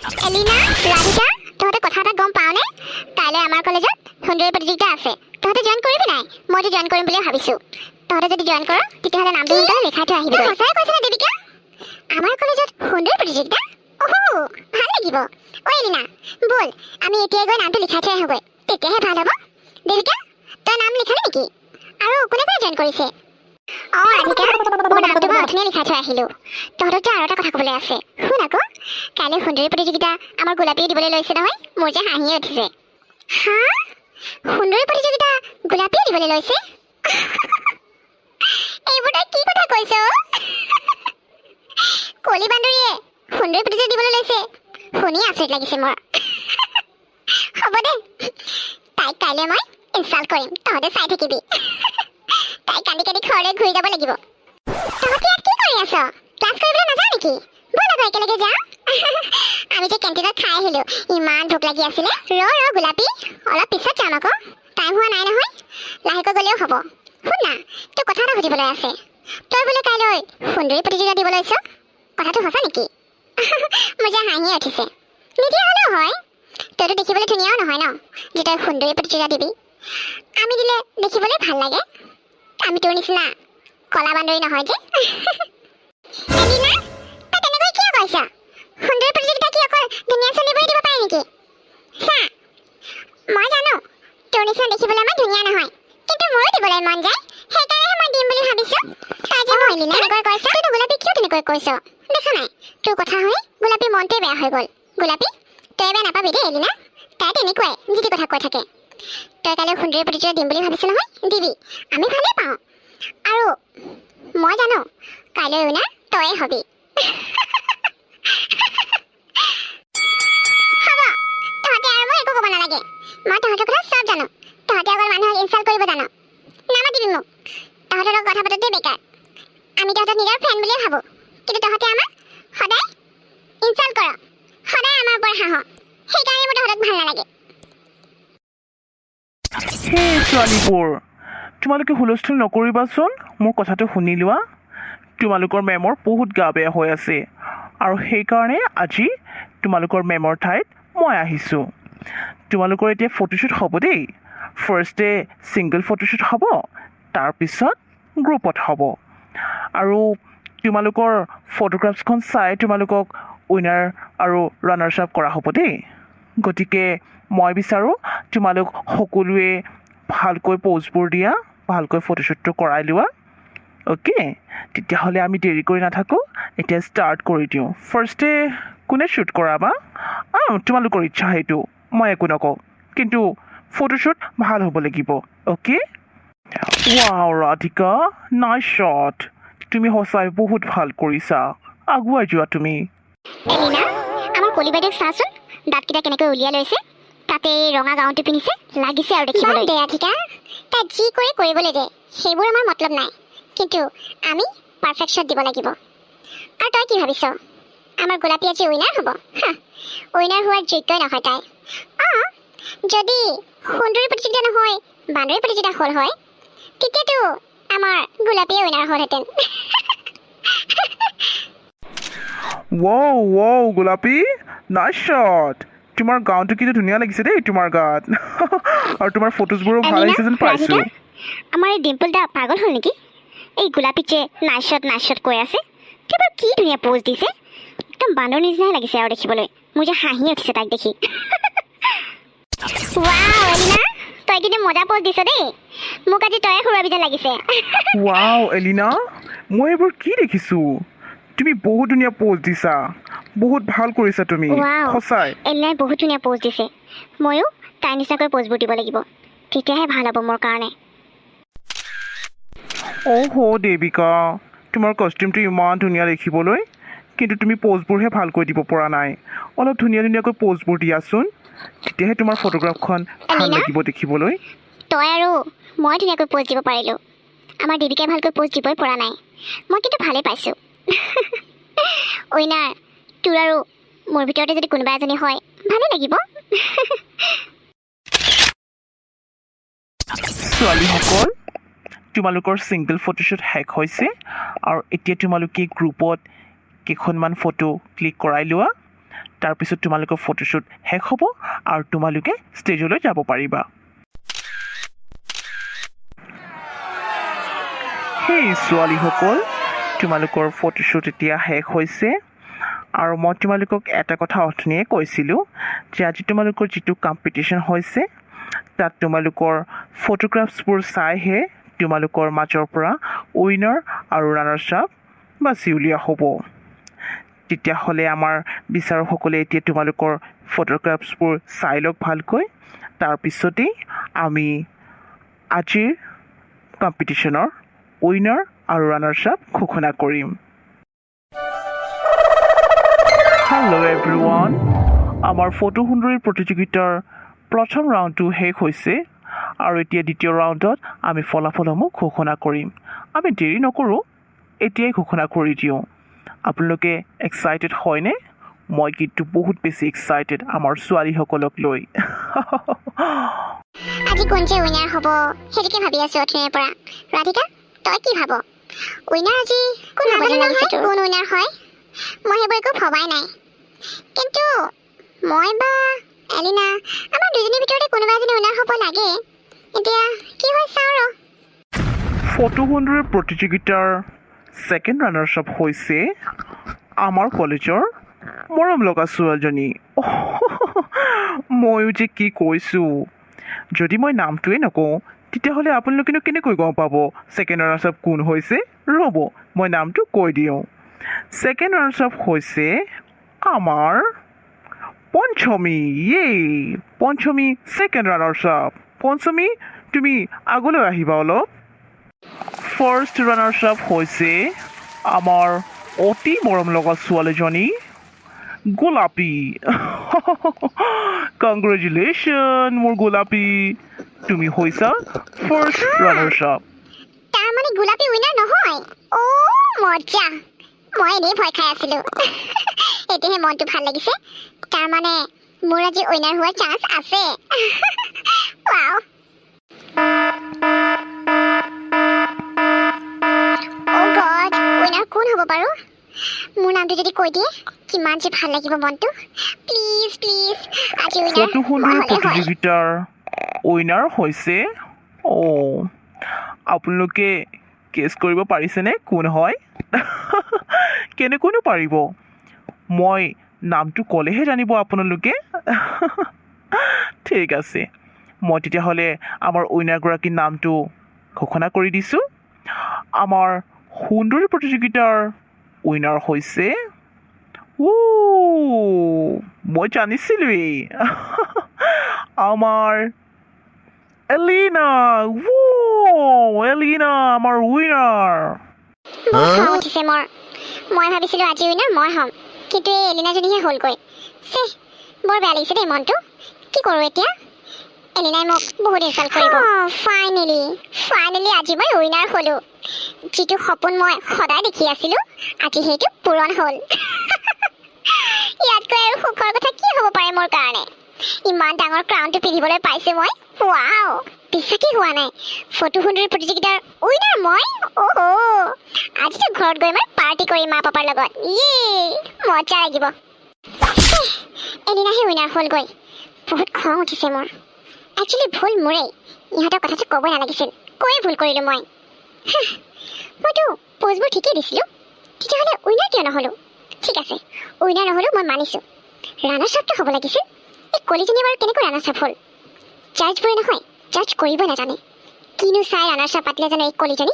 Elina, Radhika, তহঁতে কথা এটা গম পাৱনে? কাইলৈ আমাৰ কলেজত সুন্দৰী প্ৰতিযোগিতা আছে। তহঁতে জইন কৰিবি নাই? মইতো জইন কৰিম বুলি ভাবিছোঁ। তহঁতে যদি জইন কৰ, তেতিয়াহ'লে নামটো সোনকালে লিখাই থৈ আহিবি। সঁচাই কৈছে নে দেৱিকা? আমাৰ কলেজত সুন্দৰী প্ৰতিযোগিতা? অহ, ভাল লাগিব। ঐ এলিনা, ব'ল, আমি এতিয়াই গৈ নামটো লিখাই থৈ আহোঁগৈ, তেতিয়াহে ভাল হ'ব। দেৱিকা, তই নাম লিখালি নেকি? আৰু কোনে কোনে জইন কৰিছে? অঁ ৰাধিকা, মোৰ নামটো মই অথনিয়ে লিখাই থৈ আহিলোঁ। তহঁতক যে আৰু এটা কথা ক'বলৈ আছে। শুন আকৌ, কাইলৈ সুন্দৰী প্ৰতিযোগিতা আমাৰ গোলাপীয়ে দিবলৈ লৈছে নহয়। মোৰ যে হাঁহিয়ে উঠিছে। হা, সুন্দৰী প্ৰতিযোগিতা গোলাপীয়ে দিবলৈ লৈছে? এইবোৰ তই কি কথা কৈছ অ'? কলি বান্দৰীয়ে সুন্দৰী প্ৰতিযোগিতা দিবলৈ লৈছে, শুনি আচৰিত লাগিছে মোৰ। হ'ব দে, তাইক কাইলৈ মই ইনচাল্ট কৰিম, তহঁতে চাই থাকিবি। তাই কান্দি কান্দি ঘৰলৈ ঘূৰি যাব লাগিব। তহঁতে ইয়াত কি কৰি আছ? ক্লাছ কৰিবলৈ নাযাওঁ নেকি? ব'ল আকৌ, একেলগে যাওঁ। আমি যে কেণ্টিনত খাই আহিলো, ইমান ভোক লাগি আছিলে। ৰ ৰ গোলাপী, অলপ পিছত যাম আকৌ, টাইম হোৱা নাই নহয়, লাহেকৈ গ'লেও হ'ব। শুন না, তোৰ কথা এটা সুধিবলৈ আছে। তই বোলে কাইলৈ সুন্দৰী প্ৰতিযোগিতা দিব লৈছ, কথাটো সঁচা নেকি? মোৰ যে হাঁহিয়ে উঠিছে। নিদিয়া হ'লেও হয়, তইতো দেখিবলৈ ধুনীয়াও নহয় ন যে তই সুন্দৰী প্ৰতিযোগিতা দিবি। আমি দিলে দেখিবলৈ ভাল লাগে, আমি তোৰ নিচিনা কলা বান্দৰী নহয় যে। এলিনা, তই তেনেকৈ কিয় কৈছ? সুন্দৰী প্ৰতিযোগিতা কি অকল ধুনীয়া ছোৱালীবোৰে দিব পাৰে নেকি? চা, মই জানো তোৰ নিচিনা দেখিবলৈ মই ধুনীয়া নহয়, কিন্তু মোৰো দিবলৈ মন যায়, সেইকাৰণেহে মই দিম বুলি ভাবিছো। তই যে মোক এলিনা তেনেকৈ কৈছ, তইনো গোলাপী কিয় তেনেকৈ কৈছ? দেখা নাই, তোৰ কথা শুনি গোলাপীৰ মনটোৱে বেয়া হৈ গ'ল। গোলাপী, তই বেয়া নাপাবি দেই এলিনা, তাই তেনেকুৱাই, যি টি কথা কৈ থাকে। তই কাইলৈ সুন্দৰী প্ৰতিযোগিতা দিম বুলি ভাবিছ নহয়, দিবি, আমি ভালেই পাওঁ। আৰু মই জানো কাইলৈ উইনাৰ তয়ে হবি। হ'ব, তহঁতে আৰু মোক একো ক'ব নালাগে। মই তহঁতৰ কথা চব জানো। তহঁতে অকল মানুহক ইনচাল্ট কৰিব জান। নামাতিবি মোক। তহঁতৰ লগত কথা পাতোতে বেকাৰ। আমি তহঁতক নিজৰ ফ্ৰেণ্ড বুলিয়ে ভাবোঁ, কিন্তু তহঁতে আমাক সদায় ইনচাল্ট কৰ, সদায় আমাৰ ওপৰত হাঁহ। সেইকাৰণে মোৰ তহঁতক ভাল নালাগে। সেই ছোৱালীবোৰ, তোমালোকে হুলস্থুল নকৰিবাচোন, মোৰ কথাটো শুনি লোৱা। তোমালোকৰ মেমৰ বহুত গা বেয়া হৈ আছে আৰু সেইকাৰণে আজি তোমালোকৰ মেমৰ ঠাইত মই আহিছোঁ। তোমালোকৰ এতিয়া ফটোশ্বুট হ'ব দেই। ফাৰ্ষ্টে ছিংগল ফটোশ্বুট হ'ব, তাৰপিছত গ্ৰুপত হ'ব আৰু তোমালোকৰ ফটোগ্ৰাফছখন চাই তোমালোকক উইনাৰ আৰু ৰানাৰ্ছ আপ কৰা হ'ব দেই। গতিকে মই বিচাৰোঁ তোমালোক সকলোৱে ভালকৈ প'জবোৰ দিয়া, ভালকৈ ফটোশ্বুটটো কৰাই লোৱা। অ'কে, তেতিয়াহ'লে আমি দেৰি কৰি নাথাকোঁ, এতিয়া ষ্টাৰ্ট কৰি দিওঁ। ফাৰ্ষ্টে কোনে শ্বুট কৰাবা? অঁ, তোমালোকৰ ইচ্ছা সেইটো, মই একো নকওঁ, কিন্তু ফটোশ্বুট ভাল হ'ব লাগিব। Okay. Wow Radhika, nice shot. তুমি সঁচাই বহুত ভাল কৰিছা, আগুৱাই যোৱা তুমি। এলিনা, আমাৰ কলি বাইদেউক চাচোন, দাঁতকেইটা কেনেকৈ উলিয়াই লৈছে। তাতে এই ৰঙা গাউনটো পিন্ধিছে, লাগিছে আৰু দেখিবলৈ। দে ৰাধিকা, তাই যি কৰে কৰিবলৈ দে, সেইবোৰ আমাৰ মতলব নাই, কিন্তু আমি পাৰফেক্ট শ্বট দিব লাগিব। আৰু তই কি ভাবিছ, আমাৰ গোলাপী আজি উইনাৰ হ'ব? উইনাৰ হোৱাৰ যোগ্যই নহয় তাই। অঁ, যদি সুন্দৰী প্ৰতিযোগিতা নহয়, বান্দৰী প্ৰতিযোগিতা হ'ল হয়, তেতিয়াতো আমাৰ গোলাপীয়ে উইনাৰ হ'লহেঁতেন। ৱাও ৱাও গোলাপী, নাইচ শ্বট। তোমাৰ গাউনটো কিন্তু ধুনীয়া লাগিছে দেই তোমাৰ গাত আৰু তোমাৰ ফটোজবোৰো ভাল এলিনা, আহিছে যেন পাইছোঁ। ৰাধিকা, আমাৰ এই ডিম্পল দা পাগল হ'ল নেকি? এই গোলাপীক যে নাইচ শ্বট, নাইচ শ্বট কৈ আছে, তেওঁ বাৰু কি ধুনীয়া প'জ দিছে, একদম বান্দৰ নিচিনাই লাগিছে আৰু দেখিবলৈ। মোৰ যে হাঁহি উঠিছে তাইক দেখি। ৱাও এলিনা, তই কিন্তু মজা প'জ দিছ দেই। মোক আজি তয়ে হৰুৱাবি যেন লাগিছে। ৱাও এলিনা, মই এইবোৰ কি দেখিছোঁ? তুমি বহুত ধুনীয়া প'জ দিছা, বহুত ভাল কৰিছা তুমি। ৱাও। সঁচাই। এলিনাই বহুত ধুনীয়া প'জ দিছে। ময়ো তাইৰ নিচিনাকৈ প'জবোৰ দিব লাগিব, তেতিয়াহে ভাল হ'ব মোৰ কাৰণে। অ' হ' দেৱিকা, তোমাৰ কষ্টিউমটো ইমান ধুনীয়া দেখিবলৈ, কিন্তু তুমি প'জবোৰহে ভালকৈ দিব পৰা নাই। অলপ ধুনীয়া ধুনীয়াকৈ প'জবোৰ দিয়াচোন, তেতিয়াহে তোমাৰ ফটোগ্ৰাফখন ভাল এলিনা? লাগিব দেখিবলৈ। তই আৰু মই ধুনীয়াকৈ প'জ দিব পাৰিলোঁ, আমাৰ দেৱিকাই ভালকৈ প'জ দিবই পৰা নাই। মই কিন্তু ভালেই পাইছোঁ। উইনাৰ তোৰ আৰু মোৰ ভিতৰতে যদি কোনোবা এজনী হয়, ভালেই লাগিব। ছোৱালীসকল, তোমালোকৰ ছিংগল ফটোশ্বুট শেষ হৈছে আৰু এতিয়া তোমালোকে গ্ৰুপত কেইখনমান ফটো ক্লিক কৰাই লোৱা। তাৰপিছত তোমালোকৰ ফটোশ্বুট শেষ হ'ব আৰু তোমালোকে ষ্টেজলৈ যাব পাৰিবা। সেই ছোৱালীসকল, তোমালোকৰ ফটোশ্বুট এতিয়া শেষ হৈছে আৰু মই তোমালোকক এটা কথা অথনিয়ে কৈছিলোঁ যে আজি তোমালোকৰ যিটো কম্পিটিশ্যন হৈছে, তাত তোমালোকৰ ফটোগ্ৰাফছবোৰ চাইহে তোমালোকৰ মাজৰ পৰা উইনাৰ আৰু ৰানাৰ্ছ আপ বাছি উলিওৱা হ'ব। তেতিয়াহ'লে আমাৰ বিচাৰকসকলে এতিয়া তোমালোকৰ ফটোগ্ৰাফছবোৰ চাই লওক ভালকৈ। তাৰপিছতেই আমি আজিৰ কম্পিটিশ্যনৰ উইনাৰ আৰু ৰানাৰ্ছ আপ ঘোষণা কৰিম। হেল্ল' এভৰিৱান, আমাৰ ফটো সুন্দৰী প্ৰতিযোগিতাৰ প্ৰথম ৰাউণ্ডটো শেষ হৈছে আৰু এতিয়া দ্বিতীয় ৰাউণ্ডত আমি ফলাফলসমূহ ঘোষণা কৰিম। আমি দেৰি নকৰোঁ, এতিয়াই ঘোষণা কৰি দিওঁ। আপোনালোকে এক্সাইটেড হয়নে? মই কিন্তু বহুত বেছি এক্সাইটেড আমাৰ ছোৱালীসকলক লৈ। আজি কোন যে উইনাৰ হ'ব, সেইটোকে ভাবি আছো অথনিৰ পৰা। ৰাধিকা, তই কি ভাব? উইনাৰ আজি কোন হ'ব যেন লাগিছে তোৰ? কোন উইনাৰ হয়, মই সেইবোৰ একো ভবাই নাই। কিন্তু মই বা এলিনা, আমাৰ দুজনীৰ ভিতৰতে কোনোবা এজনী উইনাৰ হ'ব লাগে। এতিয়া কি হয় চাওঁ ৰ। ফটো সুন্দৰী প্ৰতিযোগিতাৰ ছেকেণ্ড ৰানাৰ্ছ আপ হৈছে আমাৰ কলেজৰ মৰম লগা ছোৱালীজনী। ময়ো যে কি কৈছোঁ, যদি মই নামটোৱে নকওঁ, তেতিয়াহ'লে আপোনালোকেনো কেনেকৈ গম পাব ছেকেণ্ড ৰানাৰ্ছ আপ কোন হৈছে? ৰ'ব, মই নামটো কৈ দিওঁ। ছেকেণ্ড ৰানাৰ্ছ আপ হৈছে আমাৰ পঞ্চমী। ইয়ে, পঞ্চমী ছেকেণ্ড ৰানাৰ্ছ আপ। পঞ্চমী, তুমি আগলৈ আহিবা অলপ। ফাৰ্ষ্ট ৰানাৰ্ছ আপ হৈছে আমাৰ অতি মৰম লগা ছোৱালীজনী গোলাপী। কংগ্ৰেচুলেশ্যন মোৰ গোলাপী, তুমি হৈছা ফাৰ্ষ্ট ৰানাৰ্ছ আপ। তাৰ মানে গোলাপী উইনাৰ নহয়? অ' মজা, মই এনেই ভয় খাই আছিলো, এতিয়াহে মনটো ভাল লাগিছে। তাৰ মানে মোৰ আজি উইনাৰ হোৱাৰ চান্স আছে। ৱাও, অ' গড, উইনাৰ কোন হ'ব বাৰু? মোৰ নামটো যদি কৈ দিয়ে, কিমান যে ভাল লাগিব মনটো। প্লিজ প্লিজ, আজি উইনাৰ ফটো মই সুন্দৰী হ'লে হয়। প্ৰতিযোগিতাৰ উইনাৰ হৈছে, অ' আপোনালোকে গেছ কৰিব পাৰিছেনে কোন হয়? কেনেকৈনো পাৰিব? মই নামটো ক'লেহে জানিব আপোনালোকে। ঠিক আছে, মই তেতিয়াহ'লে আমাৰ উইনাৰগৰাকীৰ নামটো ঘোষণা কৰি দিছোঁ। আমাৰ সুন্দৰী প্ৰতিযোগিতাৰ উইনাৰ হৈছে, মই জানিছিলোৱেই, আমাৰ এলিনা। এলিনা আমাৰ উইনাৰ। বহুত খং উঠিছে মোৰ। মই ভাবিছিলোঁ আজি উইনাৰ মই হ'ম, কিন্তু এই এলিনাজনীহে হ'লগৈ। চেহ, বৰ বেয়া লাগিছে দেই মনটো। কি কৰোঁ এতিয়া? এলিনাই মোক বহুত ইনচাল্ট কৰিব। ফাইনেলি ফাইনেলি আজি মই উইনাৰ হ'লোঁ। যিটো সপোন মই সদায় দেখি আছিলোঁ, আজি সেইটো পূৰণ হ'ল। ইয়াতকৈ আৰু সুখৰ কথা কি হ'ব পাৰে মোৰ কাৰণে? ইমান ডাঙৰ ক্ৰাউনটো পিন্ধিবলৈ পাইছোঁ মই। ৱাও, বিশ্বাসেই হোৱা নাই, ফটো সুন্দৰী প্ৰতিযোগিতাৰ উইনাৰ মই। অহ, আজিতো ঘৰত গৈ মই পাৰ্টি কৰিম মা পাপাৰ লগত। ইয়ে, মজা লাগিব। এলিনাহে উইনাৰ হ'লগৈ। বহুত খং উঠিছে মোৰ। একচুৱেলি ভুল মোৰেই, ইহঁতৰ কথাটো ক'বই নালাগিছিল, কৈয়ে ভুল কৰিলোঁ মই। হাহ, মইতো প'জবোৰ ঠিকেই দিছিলোঁ, তেতিয়াহ'লে উইনাৰ কিয় নহ'লোঁ? ঠিক আছে, উইনাৰ নহ'লেও মই মানিছোঁ, ৰানাৰ্ছ আপটো হ'ব লাগিছিল। এই কলিজনী বাৰু কেনেকৈ ৰানাৰ্ছ আপ হ'ল? জাজবোৰে নহয় জাজ কৰিবই নাজানে। কিনো চাই ৰানাৰ্ছ আপ পাতিলে জানো এই কলিজনী?